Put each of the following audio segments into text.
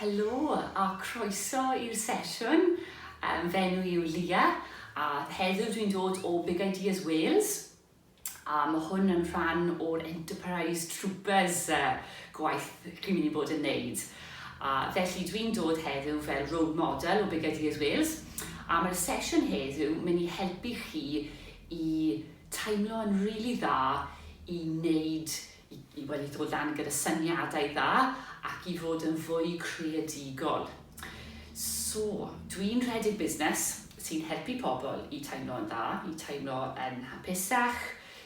Helo a croeso i'r sesiwn. Um, fy enw i yw Lia a heddiw dwi'n dod o Big Ideas Wales a mae hwn yn rhan o'r Enterprise Troopers uh, gwaith chi'n mynd i bod yn neud. A felly dwi'n dod heddiw fel role model o Big Ideas Wales a mae'r sesiwn heddiw mynd i helpu chi i teimlo yn rili really dda i wneud i, i, wel, i ddod lan gyda syniadau dda ac i fod yn fwy creadigol. So, dwi'n rhedeg busnes sy'n helpu pobl i teimlo yn dda, i teimlo yn hapusach,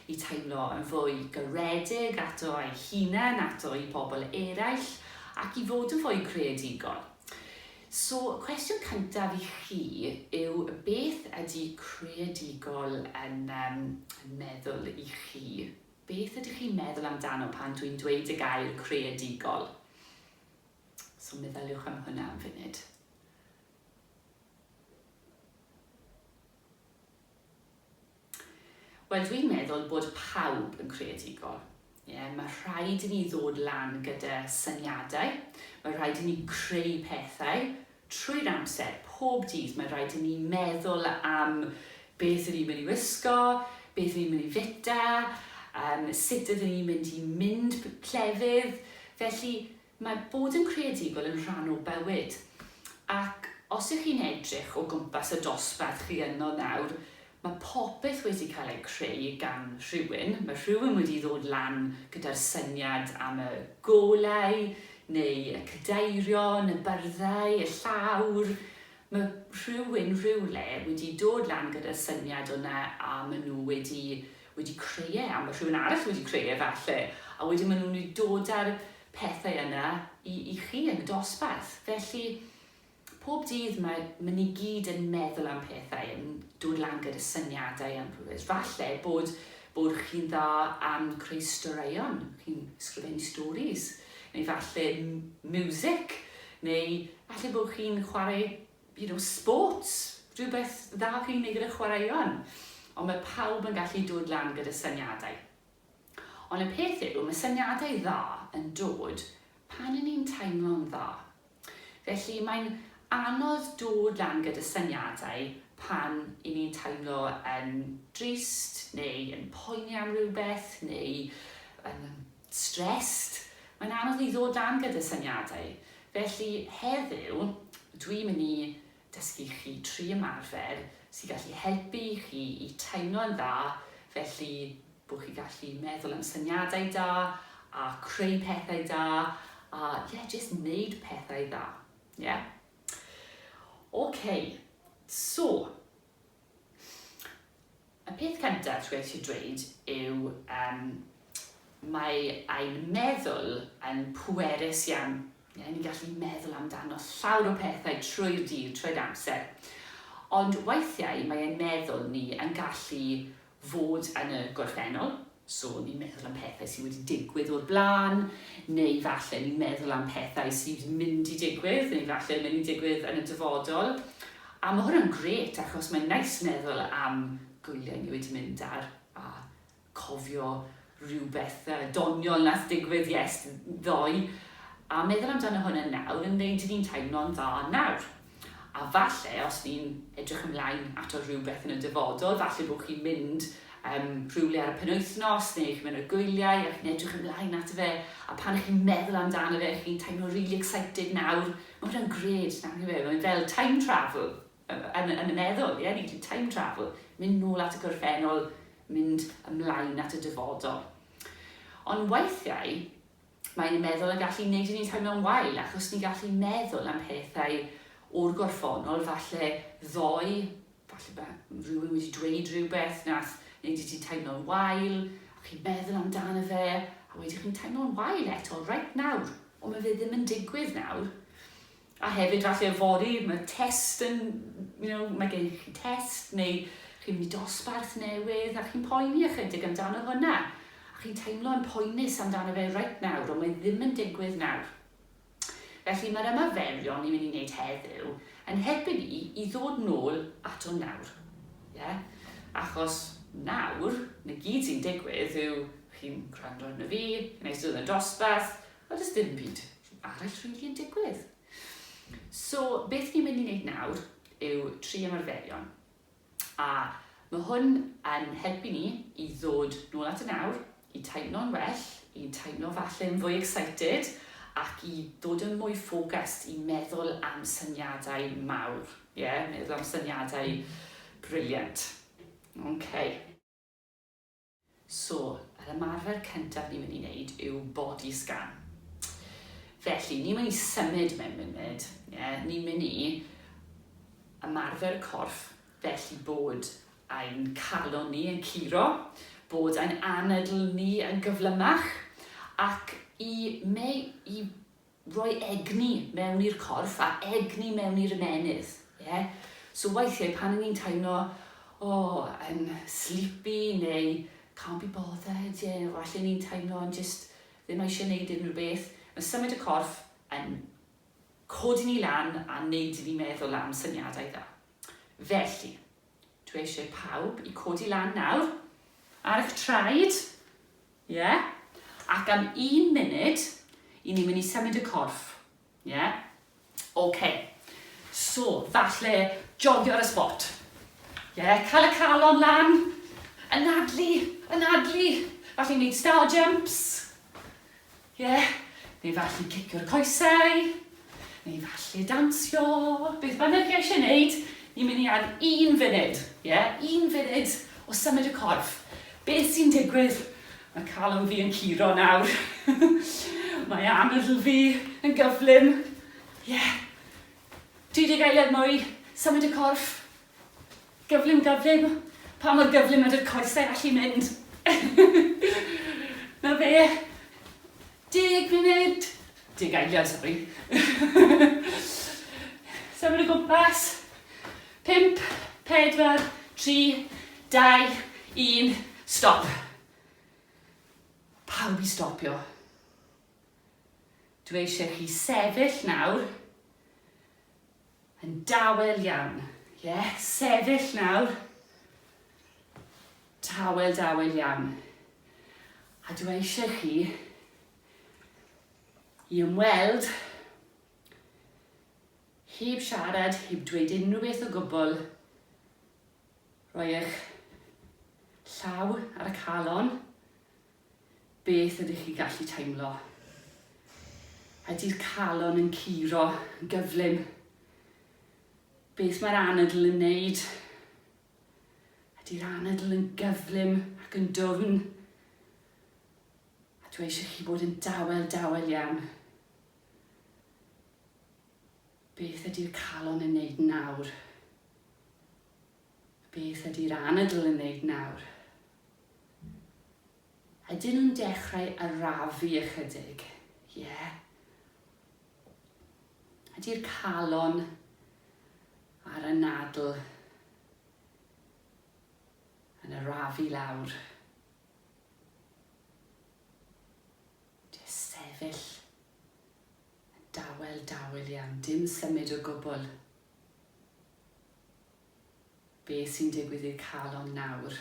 i teimlo yn fwy garedig ato ei hunain, ato i pobl eraill, ac i fod yn fwy creadigol. So, cwestiwn cyntaf i chi yw beth ydy creadigol yn, um, yn meddwl i chi? Beth ydych chi'n meddwl amdano pan dwi'n dweud y gair creadigol? So meddyliwch am hwnna am funud. Wel, dwi'n meddwl bod pawb yn creadigol. Yeah, mae rhaid i ni ddod lan gyda syniadau, mae rhaid i ni creu pethau, Trwy'r amser, pob dydd, mae rhaid i ni meddwl am beth ydyn ni'n mynd i wisgo, beth ydyn ni'n mynd i fita, um, sut ydyn ni'n mynd i mynd llefydd. Felly, mae bod yn creadigol yn rhan o bywyd. Ac os ych chi'n edrych o gwmpas y dosbarth chi yno nawr, Mae popeth wedi cael ei creu gan rhywun, mae rhywun wedi ddod lan gyda'r syniad am y golau, neu y cadeirion, y byrddau, y llawr. Mae rhywun rhywle wedi dod lan gyda'r syniad yna a maen nhw wedi wedi creu e, a mae rhywun arall wedi creu e falle, a wedyn maen nhw'n wedi dod â'r pethau yna i, i chi yn y dosbarth. Felly, Pob dydd mae, mae ni gyd yn meddwl am pethau, yn dod lan gyda syniadau am rhywbeth. Falle bod, bod chi'n dda am creu straeon, chi'n ysgrifennu stories, neu falle music, neu falle bod chi'n chwarae, you know, sports, rhywbeth dda chi'n neud gyda chwaraeon. Ond mae pawb yn gallu dod lan gyda syniadau. Ond y peth yw, mae syniadau dda yn dod pan 'y ni'n teimlo'n dda. Felly mae'n anodd dod lan gyda syniadau pan 'y ni'n teimlo yn drist neu yn poeni am rywbeth neu yn stressed. Mae'n anodd i ddod lan gyda syniadau. Felly heddiw dwi'n mynd i dysgu chi tri ymarfer sy'n gallu helpu chi i teimlo'n dda, felly bod chi'n gallu meddwl am syniadau da a creu pethau da a yeah, just wneud pethau dda. Yeah? OK, so, y peth cyntaf dwi eisiau dweud yw um, mae ein meddwl yn pwerus iawn. Yeah, ni'n gallu meddwl amdano llawer o pethau trwy'r dydd, trwy'r amser. Ond weithiau mae ein meddwl ni yn gallu fod yn y gorffennol, so ni'n meddwl am pethau sydd wedi digwydd o'r blaen, neu falle ni'n meddwl am pethau sydd mynd i digwydd, neu falle mynd i digwydd yn y dyfodol. A mae hwnna'n grêt achos mae'n neis meddwl am gwyliau ni wedi mynd ar a cofio rhywbeth doniol nath digwydd yes ddoe, a meddwl amdano hwnna nawr yn neud i ni'n teimlo'n dda nawr. A falle, os ni'n edrych ymlaen ato rhywbeth yn y dyfodol, falle bod chi'n mynd um, rhywle ar y penwythnos neu chi'n mynd ar gwyliau a chi'n edrych ymlaen ato fe, a pan chi'n meddwl amdano fe, chi'n teimlo really excited nawr. Mae hwnna'n gred, nag yw e? Mae'n fel time travel yn, yn y meddwl, ie? Yeah? Ni'n gallu time travel, mynd nôl at y gorffennol, mynd ymlaen at y dyfodol. Ond weithiau, mae'n meddwl yn gallu neud i ni'n teimlo'n wael, achos ni'n gallu meddwl am pethau o'r gorffennol, falle ddoe, falle rhywun wedi dweud rhywbeth nath wneud i ti teimlo'n wael, a chi'n meddwl amdano fe, a wedyn chi'n teimlo'n wael eto, reit nawr, ond mae fe ddim yn digwydd nawr. A hefyd falle yfory, mae test yn, you know, mae gen chi test neu chi'n mynd i dosbarth newydd a chi'n poeni ychydig amdano hwnna. A chi'n teimlo yn poenus amdano fe reit nawr, ond mae ddim yn digwydd nawr. Felly mae'r ymarferion ni'n mynd i wneud heddiw yn helpu ni i ddod nôl ato nawr. Yeah? Achos nawr, na gyd sy'n digwydd yw chi'n gwrando arno fi, chi'n eistedd yn y dosbarth, a does dim byd arall rili yn digwydd. So, beth ni'n mynd i wneud nawr yw tri ymarferion. A mae hwn yn helpu ni i ddod nôl at y nawr, i teimlo'n well, i teimlo falle yn fwy excited, ac i ddod yn mwy focused i meddwl am syniadau mawr. Ie, yeah? Meddwl am syniadau brilliant. Okay. So, yr ymarfer cyntaf ni'n mynd i wneud yw body scan. Felly, ni'n mynd i symud mewn munud. Yeah? Ni'n mynd i ymarfer y corff, felly bod ein calon ni yn curo, bod ein anadl ni yn gyflymach, ac i, me, i rhoi egni mewn i'r corff a egni mewn i'r ymennydd. Yeah? So weithiau pan ni'n teimlo, oh, yn sleepy neu can't be bothered, yeah, falle ni'n teimlo yn just ddim eisiau gwneud unrhyw beth, mae symud y corff yn codi ni lan a wneud i ni meddwl am syniadau dda. Felly, dwi eisiau pawb i codi lan nawr ar eich traed. Ie? Yeah? Ac am un munud, i ni'n mynd i symud y corff. Ie? Yeah? OK. So, falle jogio ar y spot. Ie, yeah? Cael y calon lan. Anadlu, anadlu. Falle wneud star jumps. Ie? Yeah? Neu falle cicio'r coesau. Neu falle dansio. Beth bynnag chi eisiau wneud, ni'n mynd i ar un funud. Ie? Yeah? Un funud o symud y corff. Beth sy'n digwydd? Mae calon fi yn curo nawr. Mae anadl fi yn gyflym. Ie. Yeah. 30 eiliad mwy. Symud y corff. Gyflym, gyflym. Pa mor gyflym ydy'r coesau allu mynd? Na fe. 10 munud. 10 eiliad, sori. Symud o gwmpas. 5, 4, 3, 2, 1, stop. Pawb i stopio. Dwi eisiau chi sefyll nawr yn dawel iawn. Ie, yeah? Sefyll nawr. Tawel, dawel iawn. A dwi eisiau chi i ymweld heb siarad, heb dweud unrhyw beth o gwbl, rhoi eich llaw ar y calon, beth ydych chi gallu teimlo? Ydy'r calon yn curo yn gyflym? Beth mae'r anadl yn neud? Ydy'r anadl yn gyflym ac yn dwfn? A dwi eisiau chi bod yn dawel, dawel iawn. Beth ydy'r calon yn neud nawr? Beth ydy'r anadl yn neud nawr? Ydyn nhw'n dechrau arafu ychydig? Ie. Yeah. Ydy'r calon a'r anadl yn arafu lawr? Jyst sefyll yn dawel, dawel iawn, dim symud o gwbl. Be sy'n digwydd i'r calon nawr?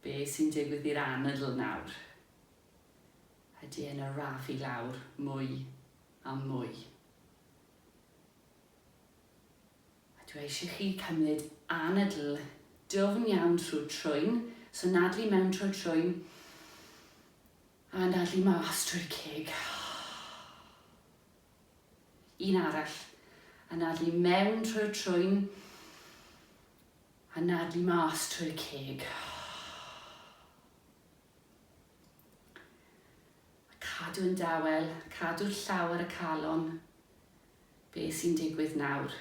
Be sy'n digwydd i'r anadl nawr? Ydy e'n arafu lawr mwy a mwy? A dwi eisiau chi cymryd anadl dwfn iawn trwy'r trwyn, so nadlu mewn trwy'r trwyn, A anadlu mas trwy'r ceg. Un arall. Anadlu mewn trwy'r trwyn. Anadlu mas trwy'r ceg. A cadw yn dawel, cadw'r llaw ar y calon. Be sy'n digwydd nawr?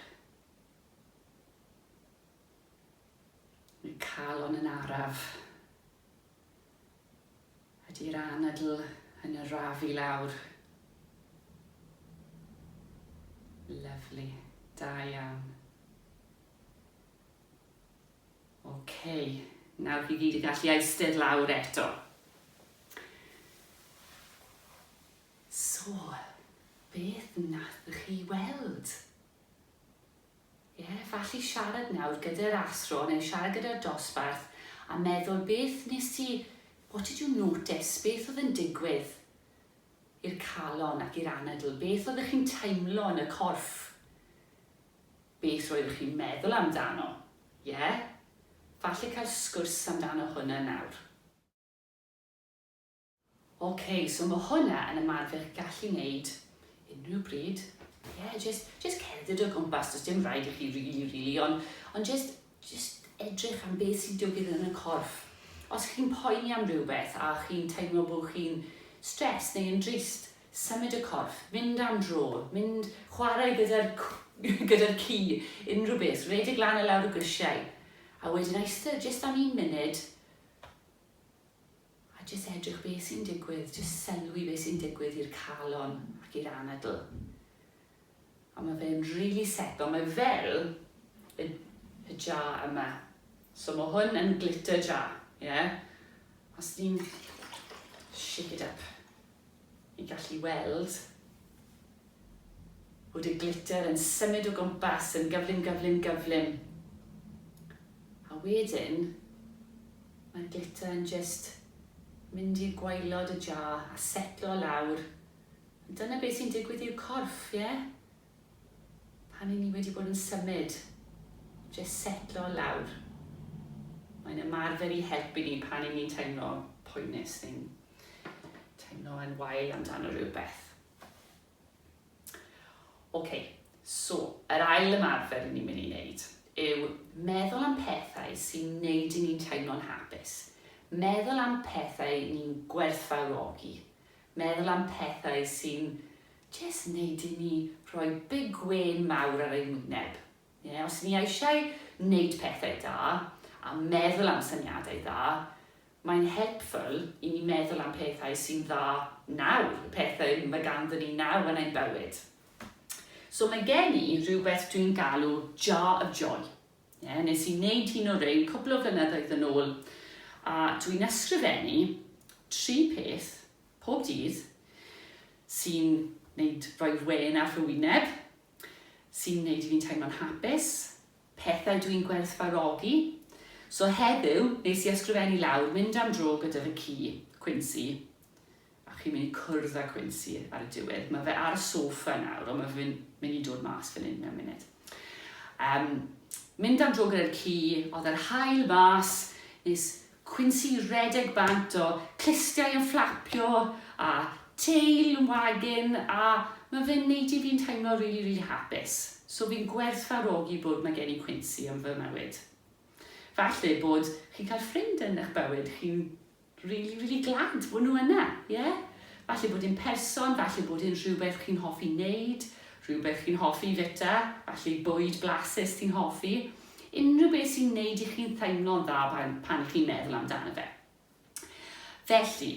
Mae calon yn araf. Ydy'r anadl yn arafu lawr? Lyfli. Da iawn. OK, nawr chi gyd yn gallu eistedd lawr eto. So, beth nath chi weld? Ie, falle siarad nawr gyda'r athro neu siarad gyda'r dosbarth a meddwl beth nes ti, what did you notice, beth oedd yn digwydd i'r calon ac i'r anadl, beth oeddech chi'n teimlo yn y corff? Beth roeddech chi'n meddwl amdano? Ie? Falle cael sgwrs amdano hwnna nawr. Ok, so mae hwnna yn ymarfer gallu wneud unrhyw bryd. Ie, yeah, just, just cerdded o gwmpas, does dim rhaid i chi really, really, ond on just, just edrych am beth sy'n digwydd yn y corff. Os chi'n poeni am rhywbeth a chi'n teimlo bod chi'n stress neu yn drist, symud y corff, mynd am dro, mynd chwarae gyda'r gyda ci, unrhyw beth, rhedeg lan a lawr y grisiau. A wedyn eistedd jyst am un munud a jyst edrych beth sy'n digwydd, jyst sylwi beth sy'n digwydd i'r calon ac i'r anadl. A mae fe'n really setlo, mae fel y, y jar yma. So mae hwn yn glitter jar, yeah? Os ni'n shake it up, ni'n gallu weld bod y glitter yn symud o gwmpas yn gyflym, gyflym, gyflym. A wedyn, mae'r glitter yn just mynd i'r gwaelod y jar a setlo lawr. A dyna beth sy'n digwydd i'r corff, ie? Yeah? Pan i ni wedi bod yn symud, just setlo lawr. Mae'n ymarfer i helpu ni pan i ni'n teimlo poenus neu'n teimlo yn wael amdano rhywbeth. Ok, so, yr ail ymarfer ni'n mynd i wneud yw meddwl am pethau sy'n wneud i ni'n teimlo'n hapus. Meddwl am pethau ni'n gwerthfawrogi. Meddwl am pethau sy'n just wneud i ni rhoi big gwên mawr ar ein wyneb. Yeah, os ni eisiau wneud pethau da a meddwl am syniadau dda, mae'n helpful i ni meddwl am pethau sy'n dda nawr, y pethau mae ganddyn ni nawr yn ein bywyd. So mae gen i rhywbeth dwi'n galw jar of joy. Yeah, nes i wneud un o rein cwpl o flynyddoedd yn ôl a dwi'n ysgrifennu tri peth pob dydd sy'n wneud rhoi wên ar fy wyneb, sy'n wneud i fi'n teimlo'n hapus, pethau dwi'n gwerthfawrogi. So heddiw, nes i ysgrifennu lawr, mynd am dro gyda fy ci, Quincy, a chi'n mynd i cwrdd â Quincy ar y diwedd. Mae fe ar y soffa nawr, ond mae fe'n mynd i dod mas fan hyn mewn munud. Mynd am dro gyda'r ci, oedd yr haul mas, nes Quincy redeg bant o clustiau yn fflapio a tail yn wagging a mae fe'n neud i fi'n teimlo really, really hapus. So fi'n gwerthfawrogi bod mae gen i Quincy yn fy mywyd. Falle bod chi'n cael ffrind yn eich bywyd, chi'n really, really glad bod nhw yna, yeah? Falle bod un person, falle bod un rhywbeth chi'n hoffi wneud, rhywbeth chi'n hoffi fita, falle bwyd blasus ti'n hoffi. Unrhyw beth sy'n wneud i chi'n teimlo'n dda pan chi'n meddwl amdano fe. Felly,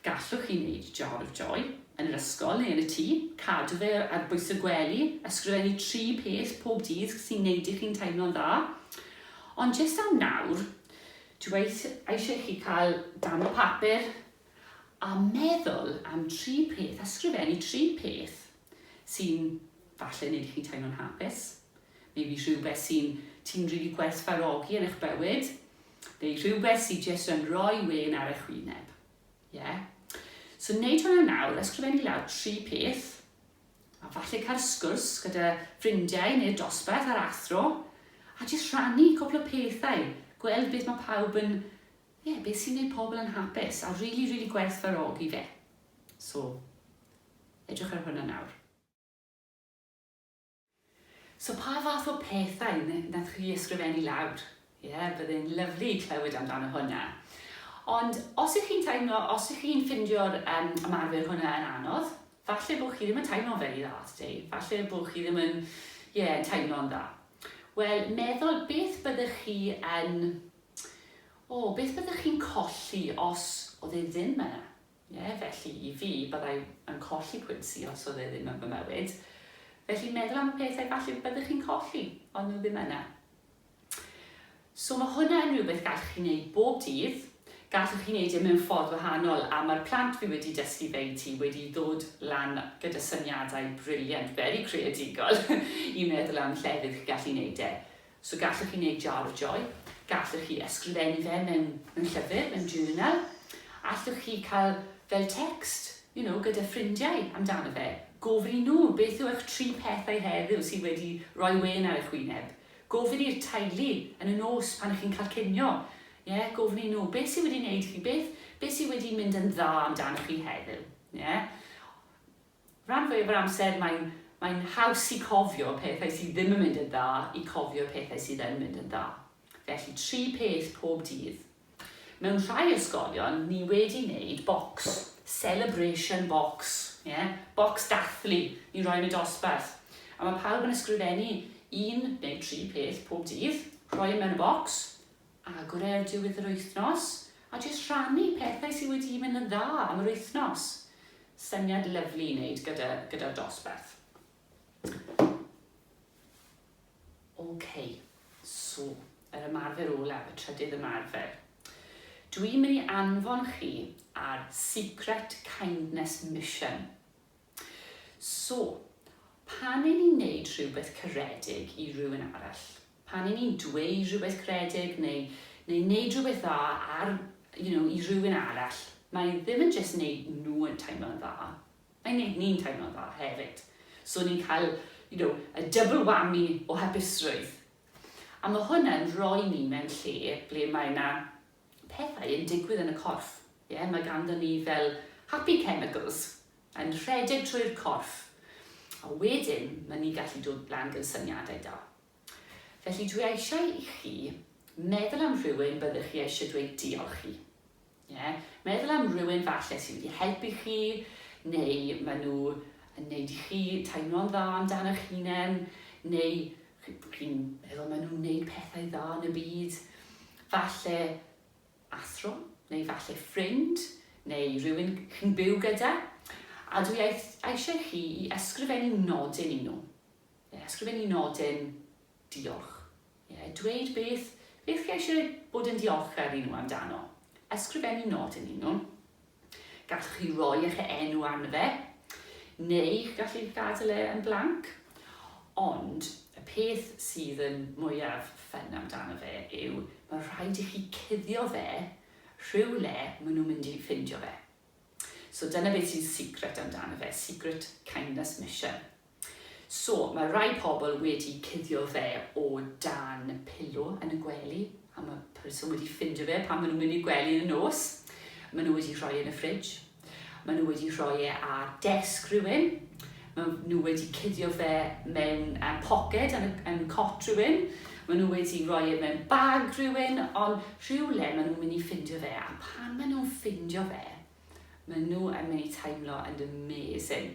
gallwch chi wneud jar of joy yn yr ysgol neu yn y tŷ, cadw fe ar bwys y gwely, ysgrifennu tri peth pob dydd sy'n wneud i chi'n teimlo'n dda. Ond jyst am nawr, dwi eisiau chi cael darn o papur a meddwl am tri peth, ysgrifennu tri peth sy'n falle wneud i chi'n teimlo'n hapus, maybe rhywbeth sy'n ti'n rili really gwerthfawrogi yn eich bywyd, neu rhywbeth sy'n jyst yn rhoi wên ar eich wyneb. Yeah? So wneud hwnna nawr, ysgrifennu lawr tri peth, a falle cael sgwrs gyda ffrindiau neu'r dosbarth a'r athro, a jyst rhannu cwpl o pethau, gweld beth mae pawb yn, yeah, beth sy'n gwneud pobl yn hapus, a really, really gwerthfawrogi fe. So, edrych ar hwnna nawr. So pa fath o pethau nath chi ysgrifennu lawr? Ie, yeah, byddai'n lyfli clywed amdano hwnna. Ond os ych chi'n teimlo, os ych chi'n ffindio'r ymarfer hwnna yn anodd, falle bod chi ddim yn teimlo'n very dda today, falle bod chi ddim yn, yeah, yn teimlo'n dda. Wel, meddwl beth byddech chi yn, o, oh, beth byddech chi'n colli os oedd e ddim yna? Ie, felly i fi, byddai yn colli Quincy os oedd e ddim yn fy mywyd. Felly meddwl am y pethau falle byddech chi'n colli, ond nhw ddim yna. So mae hwnna yn rhywbeth gallwch chi wneud bob dydd. Gallwch chi wneud e mewn ffordd wahanol, a mae'r plant fi wedi dysgu fe i ti wedi ddod lan gyda syniadau brilliant, very creadigol, i meddwl am llefydd chi gallu wneud e. So gallwch chi wneud jar of joy, gallwch chi ysgrifennu fe mewn llyfr, mewn journal, allwch chi cael fel text, gyda ffrindiau amdano fe. Gofyn i nhw beth yw eich tri pethau heddiw sydd wedi rhoi wên ar eich wyneb. Gofyn i'r teulu yn y nos pan ych chi'n cael cinio. Ie, gofyn i nhw beth sydd wedi wneud chi, beth, beth sydd wedi mynd yn dda amdanoch chi heddiw. Ie. Rhan fwyaf o'r amser mae'n mae'n haws i cofio pethau sydd ddim yn mynd yn dda i cofio pethau sydd yn mynd yn dda. Felly, tri peth pob dydd. Mewn rhai ysgolion, ni wedi wneud bocs, celebration box, ie? Bocs dathlu, ni'n rhoi yn y dosbarth. A mae pawb yn ysgrifennu un neu tri peth pob dydd, rhoi e mewn y bocs, agor e ar diwedd yr wythnos, a jyst rhannu pethau sydd wedi mynd yn dda am yr wythnos. Syniad lyfli i wneud gyda, gyda'r dosbarth. OK, so, yr ymarfer olaf, y trydydd ymarfer. Dwi'n mynd i anfon chi ar Secret Kindness Mission. So, pan i ni'n neud rhywbeth caredig i rhywun arall, pan i ni'n dweud rhywbeth caredig neu, neu neud rhywbeth dda ar, you know, i rhywun arall, mae ddim yn just neud nhw yn teimlo'n dda, Mae'n neud ni'n teimlo'n dda hefyd. So ni'n cael, you know, y double whammy o hapusrwydd. A mae hwnna'n rhoi ni mewn lle ble mae yna pethau yn digwydd yn y corff. Yeah? Mae ganddo ni fel happy chemicals yn rhedeg trwy'r corff. A wedyn, mae ni'n gallu dod lan gyda syniadau da. Felly dwi eisiau i chi meddwl am rhywun byddwch chi eisiau dweud diolch i. Ie? Meddwl am rywun falle sydd wedi helpu chi, neu maen nhw yn neud i chi teimlo'n dda amdano'ch hunain, neu chi'n meddwl maen nhw'n neud pethau dda yn y byd. Falle athro, neu falle ffrind, neu rhywun chi'n byw gyda. A dwi eisiau chi i ysgrifennu nodyn i nhw. Ie, ysgrifennu nodyn diolch. Ie, dweud beth, beth chi eisiau bod yn diolchgar i nhw amdano. Ysgrifennu nodyn i nhw. Gallwch chi roi eich enw arno fe, neu chi gallu gadael e yn blank. Ond y peth sydd yn mwyaf ffyn amdano fe yw mae rhaid i chi cuddio fe rhywle maen nhw'n mynd i ffindio fe. So dyna beth sy'n secret amdano fe, Secret Kindness Mission. So, mae rai pobl wedi cuddio fe o dan pillow yn y gwely, a mae person wedi ffindio fe pan maen nhw'n mynd i'r gwely yn y nos. Maen nhw wedi rhoi e yn y fridge. Maen nhw wedi rhoi e ar desg rhywun. Maen nhw wedi cuddio fe mewn um, poced yn, yn cot rhywun. Maen nhw wedi rhoi e mewn bag rhywun, ond rhywle maen nhw'n mynd i ffindio fe. A pan maen nhw'n ffindio fe, Maen nhw yn mynd i teimlo yn amazing.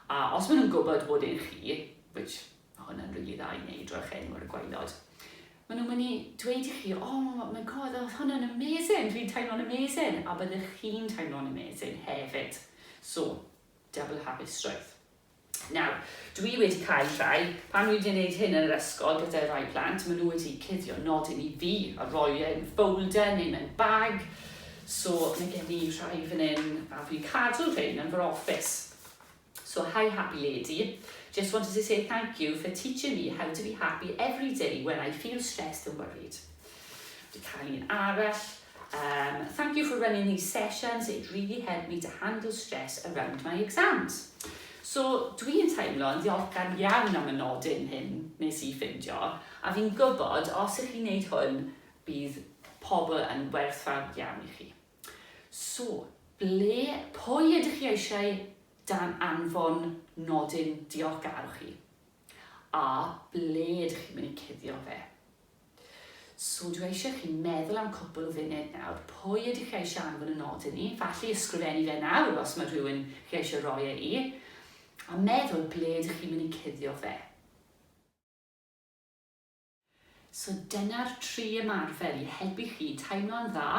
A os maen nhw'n gwybod bod un chi, which mae hwnna'n rili dda i wneud, rhoi'ch enw ar y gwaelod, maen nhw'n mynd i dweud i chi, oh my god, oedd hwnna'n amazing, dwi'n teimlo'n amazing, a byddech chi'n teimlo'n amazing hefyd. So, double hapusrwydd. Nawr, dwi wedi cael rhai, pan dwi wedi gwneud hyn yn yr ysgol gyda rhai plant, maen nhw wedi cuddio nodyn i fi a rhoi e yn folder neu mewn bag. So, mae gen i rhai fan hyn, a fi'n cadw rhain yn fy office. So, hi happy lady, just wanted to say thank you for teaching me how to be happy every day when I feel stressed and worried. Wedi cael un arall. Thank you for running these sessions, it really helped me to handle stress around my exams. So, dwi'n teimlo yn ddiolchgar iawn am y nodyn hyn nes i ffindio, a fi'n gwybod os ych chi'n neud hwn, bydd pobl yn werthfawr iawn i chi. So, ble, pwy ydych chi eisiau dan anfon nodyn diolchgarwch chi? A ble ydych chi'n mynd i cuddio fe? So dwi eisiau chi meddwl am cwpl o funud nawr, pwy ydych chi eisiau anfon y nodyn i? Falle ysgrifennu fe nawr os mae rhywun chi eisiau rhoi e i. A meddwl ble ydych chi'n mynd i cuddio fe. So dyna'r tri ymarfer i helpu chi teimlo'n dda,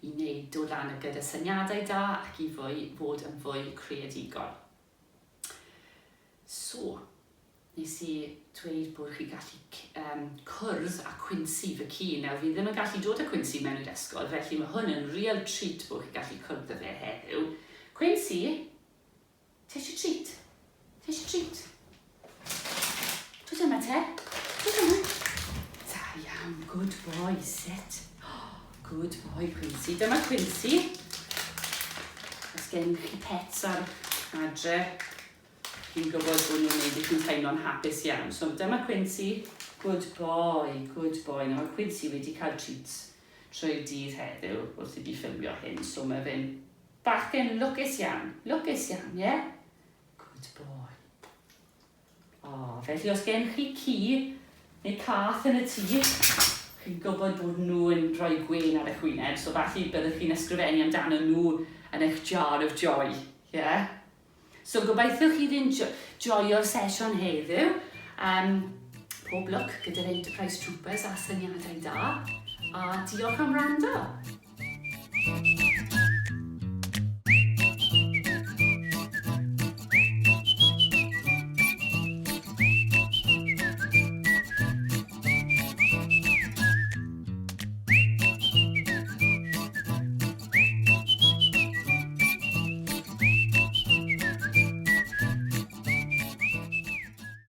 i wneud dod lan gyda syniadau da ac i fwy, fod yn fwy creadigol. So, nes i dweud bod chi gallu um, cwrdd â Quincy fy ci. Nawr, fi ddim yn gallu dod â Quincy mewn i'r ysgol, felly mae hwn yn real treat bod chi gallu cwrdd â fe heddiw. Quincy, ti eisiau treat? Ti eisiau treat? Dod yma te. Dod yma. Da iawn, good boy, sit. Good boy, Quincy. Dyma Quincy. Os gen chi pets ar, adre, chi'n gwybod bod nhw'n neud i chi'n teimlo'n hapus iawn. So dyma Quincy, good boy, good boy. Nawr mae Quincy wedi cael treats trwy'r dydd heddiw wrth i fi ffilmio hyn, so mae fe'n bachgen lwcus iawn, lwcus iawn, ie? Yeah? Good boy. O, oh, felly os gen chi ci neu cath yn y tŷ, chi'n gwybod bod nhw yn rhoi gwên ar eich wyneb, so falle byddwch chi'n ysgrifennu amdano nhw yn eich jar of joy, yeah? So gobeithio chi ddim joio'r sesiwn heddiw. Um, pob lwc gyda'r Enterprise Troopers a syniadau da. A diolch am wrando.